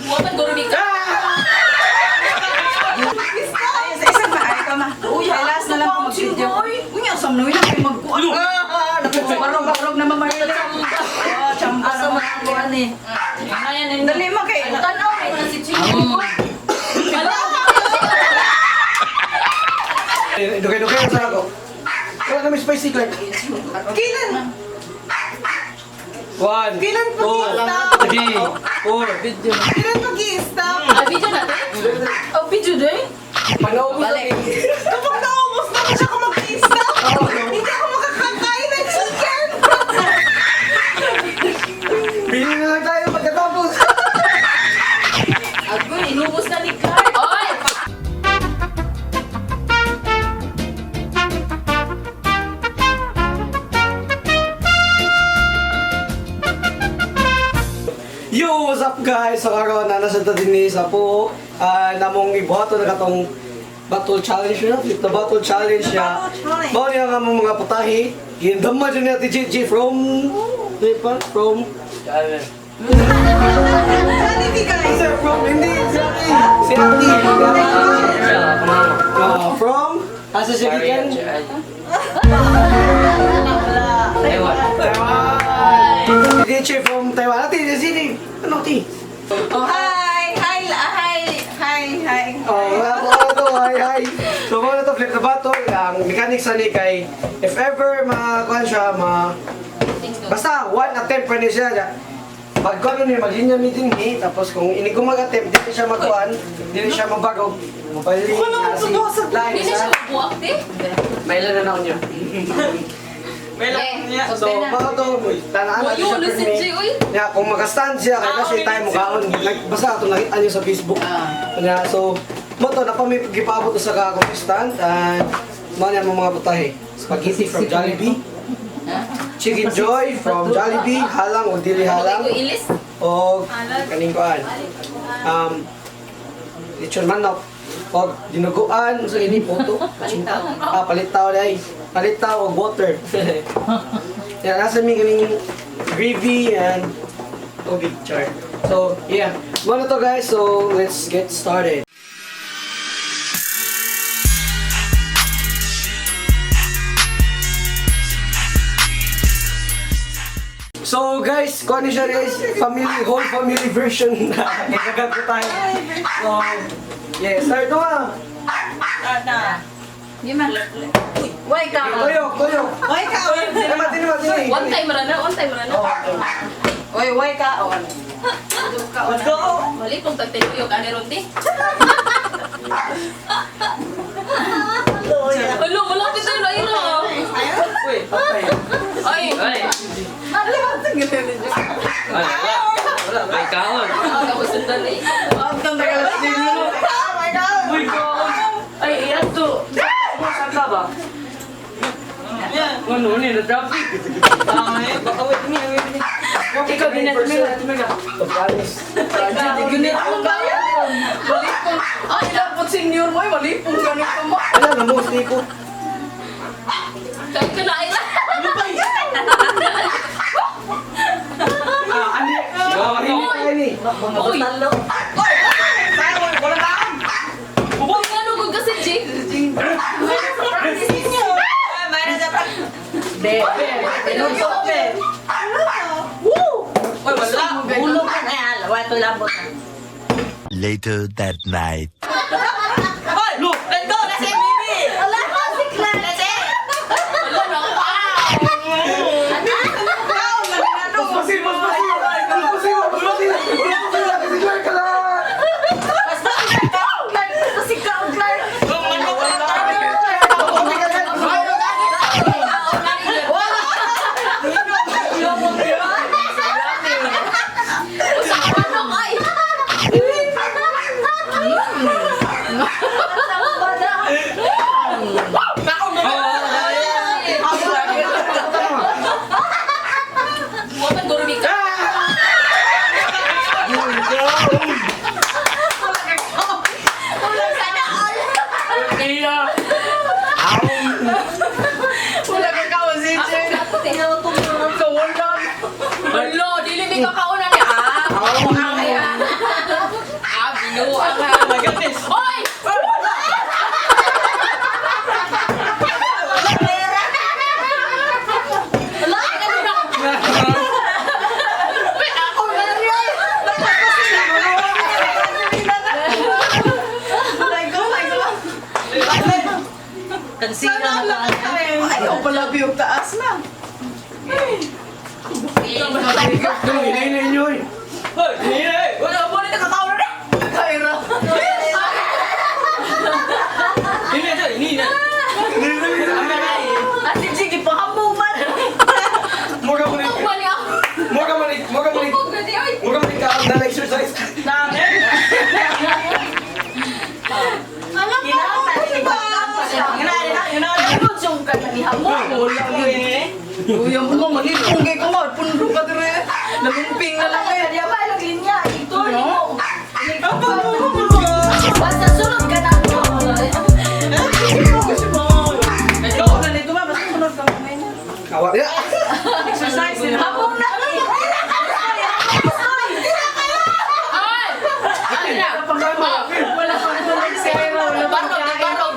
Buwatan gurmi ka. Ay, sa isang ma, ay ka ma. Uy, last na lang kung mag-video. Uy, asam na yun, ay magkuan. Barog-barog na mamarila. Oh, chamba Asa na. man ang kuan eh. Ayan, Dali ma kay. Tanaw, may si Chico. Dugay-dugay sa ako. Wala naman spicy, Clark. Kailan? One, Kailan two, pag-i-stop? three, four. Kailan pag-i-stop? Ah, video natin? Oh, video din? Pag naubos na Balik. Kapag naubos na ako siya kung mag-i-stop. Hindi ako makakakain ng chicken. Bili na lang tayo pagkatapos. Agoy, inubos na ni Clark. Oy! Yo, what's up, guys? So karon na nasa ta dinhi sa po namong ibuhaton na katong battle challenge na, the battle challenge niya. Battle challenge. Mao niya nga among mga putahe. Gindama jud niya ti GG from di pa from Jollibee, guys. Sir, from hindi si Ate. Si Ate. From asa siya gikan? Taiwan. Taiwan. DJ from Taiwan. Ate, sini. Ano ti? Oh, hi. Hi, hi, hi, hi. Oh, wala ko wala to. Hi, hi. So, muna to, flip the bottle. Ang mechanics ani kay, if ever makakuhan siya, ma... Basta, one attempt pa niya siya. Pag kuhan niya, maglinya mi din ni. Tapos kung ini ko mag-attempt, dili siya makuhan, dili siya mabago. Mabali na si line Hindi na sa... siya buwak, te. Mailan na na niya. Eh, So, mga to, tanaan natin Uy, siya ulo si permi. G, uy. Ya, kung makastand siya, kaya kasi tayo mukaon. Like, basta ito nakita niyo sa Facebook. Kaya, so, mo to, napami gipaabot sa ka-contestant and mo niya mga putahe. Spaghetti from Jollibee. Chicken Joy from Jollibee, halang o dili halang. Ko ilis. O kaning kuan. Lechon manok. O dinuguan sa ini puto. Palitaw. Ah, palitaw dai. Palitaw og water. Yeah, nasa mi kaning gravy and tubig char. So, yeah. Muna to, guys. So, let's get started. So guys, kung ano siya guys, family, whole family version na kagagat ko tayo. So, yeah, start na nga. Di man. Why ka? Tuyok, tuyok. Why ka? Dili ma, dili ma, dili. One time ra na, one time ra na. Oy, why ka? Oh, ano? Let's go. Malipong tagtiluyog, ani ron, te. Alo, malapit tayo na ira. Uy, patay. Ay! Ay! Ay, wala. May kaon. Ako sundan eh. Oh my God. Uy, kaon! Ay, iyan to. Saan ka ba? Ano, ano, na traffic. Ikaw din na, tumila, tumila. Pagkalis. Malipong. Ay, dapat senior mo. Ay, malipong ganito mo. Wala, namuhos ni ko. Kahit ka na ira. Ah, ani. Hindi tayo ni. Uy! Uy, ano kung kasi, G? Be. Tinugok be. Oy, wala. Ulo ka na yan. Wala labot na. Later that night. Oy, let's go. Let's go, baby. Wala ka si Clark. Wala na. Paspasin, paspasin. Paspasin, paspasin. Paspasin, kasi Clark ka lang. Basta ikaw, Clark. Basta si Kao, Clark. Okay ka lang. Manok, ay! Hello, dili mi kakauna ni ah. Kaya. Ah, binuang ha. Oh my goodness. Oy! Wala, ano na? Wait, ako na rin. Kansira na tayo. Ayaw pala yung taas na. Dali, hinay inyo eh. Hoy, hinay. Wala mo rin nakakauna na. Kaira. Hinay, dali, hinay. Dali, dali, dali. Ate Jiggy, pahamong man. Mura mo ni. Bali ako. Mura mo ni. Mura mo ni. Huwag na di, oy. Mura mo ni ka na exercise. Alam mo, Wala mo eh. Uy, ang mga malipong kay kumar. Pundo ka dire. Nalumping na lang eh. Kaya ba, linya. Ito, mo. Basta sunod ka na ako. Let's go. Nalito ba? Basta sunod ka mamaya niya. Kawa. Exercise nila. Habong na. Ay! Ano na? Wala kang tulog si Ira. Wala pang Barog, kain. barog.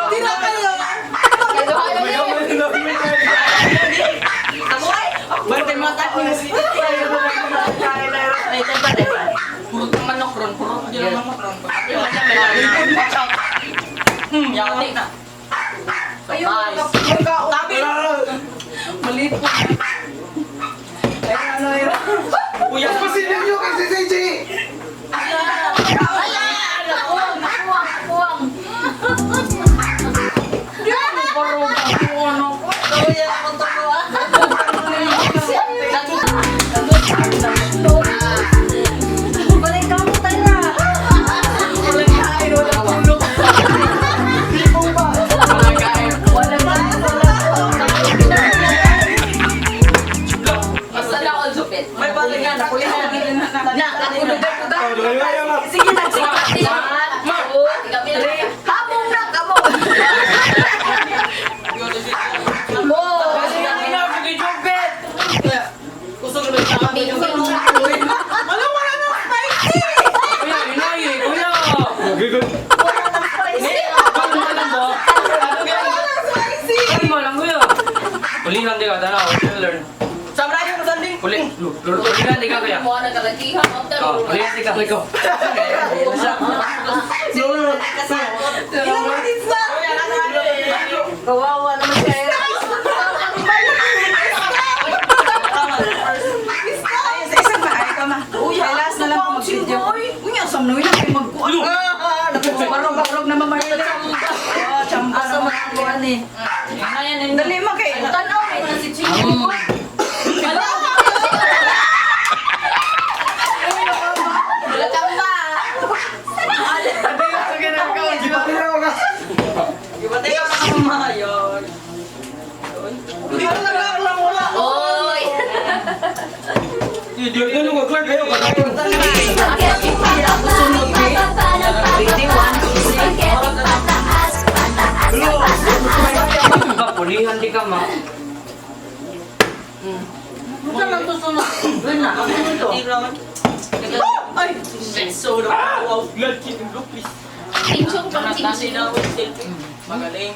Tira kayo. Kaya Bante mata ko na si. Kain na. Purot ng manok ron, purot din ang manok ron. Watch out. Yati na. Ayun, Tabi. Malipong. Ay, ano yun? Uya. Pasin ninyo kay si CJ. Kuwang, kuwang. Balay ka mo tayo na. Walang kain, walang tulog. Lipong pa. Walang kain, walang Basta na ako jupit. May balik na, nakulihan. Na, nakulugan ko Oh, dali, dali, ma. Sige na, sige. Ma! Habong na, kamo. Mo. Sige, Jupit. Kusog na ba yung tama? Wala, wala nang spicy! Kuya, inay eh, kuya. Good, good. Wala nang spicy. Ano mo alam mo? Ano Wala nang spicy! Ano mo alam, kuya? Ulihan di ka, tanaw, you learn. Uli, ulihan di ka, kuya. Mo na kalakihan. Oh, ulihan di ka. Ikaw. Ilang minutes na? Kawawa naman siya. Ay, sa isang ma, ay, ma. Kaya last na lang kung mag-video. Uy, asam na yun, ay magkuhan. Barog-barog na mamahili. Oh, chamba Asa naman. man ang kuwan eh. Dali ma kay. Tanaw eh na si Chiki. Wala chamba. Gipatira ko ka. Oy! Dili mo Clark kayo kadayon. Spaghetti pataas, pataas, pataas. Ba, pulihan di ka, ma. Ay, Tingchong pang tingchong. Magaling.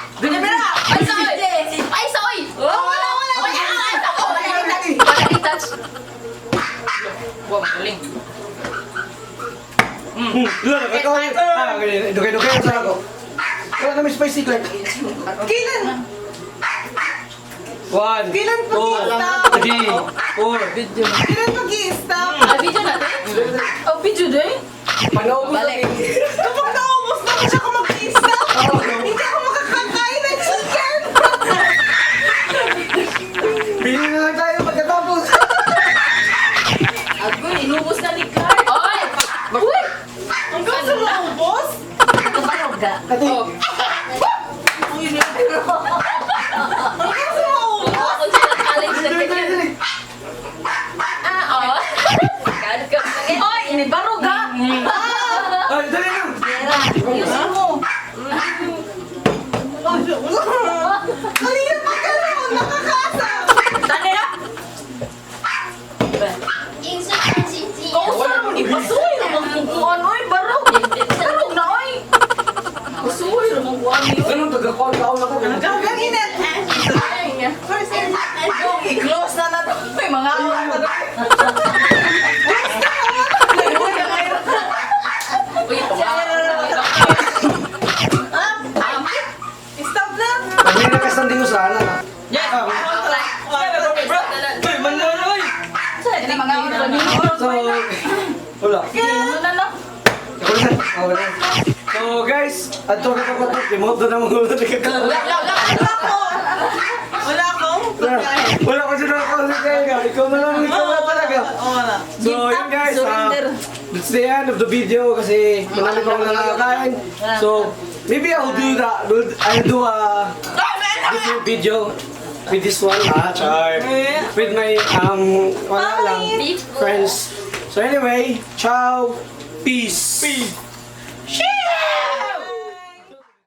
Ay, soy! Ay, soy! Wala, wala! Wala, wala, wala, touch. Wow, magaling. Wala ka. Ah, dugay dugay sa ako. Wala na may spicy Clark. kailan? One, Kailan two, pag-i-stop? three, four. Kailan pag-i-stop? Ah, video natin? Oh, video day? Pag naubos na Kapag naubos na siya ako mag-i-stop, hindi ako makakakain ng chicken! Bili na lang tayo pagkatapos. Agoy, inubos na ni Clark. Oy! Uy! Hanggang sa maubos? Kaparoga. Ate, Hanggang sa maubos? Ako sa challenge na dali, dali, dali. Ah, oh. Kausa mo ni pasuoy ra man kukuan oy, barog. Barog na oy. Pasuoy ra man kuan ni oy. Ganun, tagakuan kaon ako. Ang init. Yung i-close na na to. May mga awa na to. Uy, Stop na. Pag may nakastanding ko sana. Yes! Uy, manalo, uy! Yan ang mga awa na. So, wala. Ano na lang. Wala. Wala. So guys, adto ka pa to, remote na mo. Wala ko. Wala akong pagkain. Wala ko sila ako sa kaya. Ikaw na lang, ikaw na talaga. Oo na. So yun guys, that's the end of the video kasi marami pa akong nakakain. So maybe I'll do that. I'll do a different video with this one, ah, char. With my wala lang, friends. So anyway, ciao. Peace. Peace.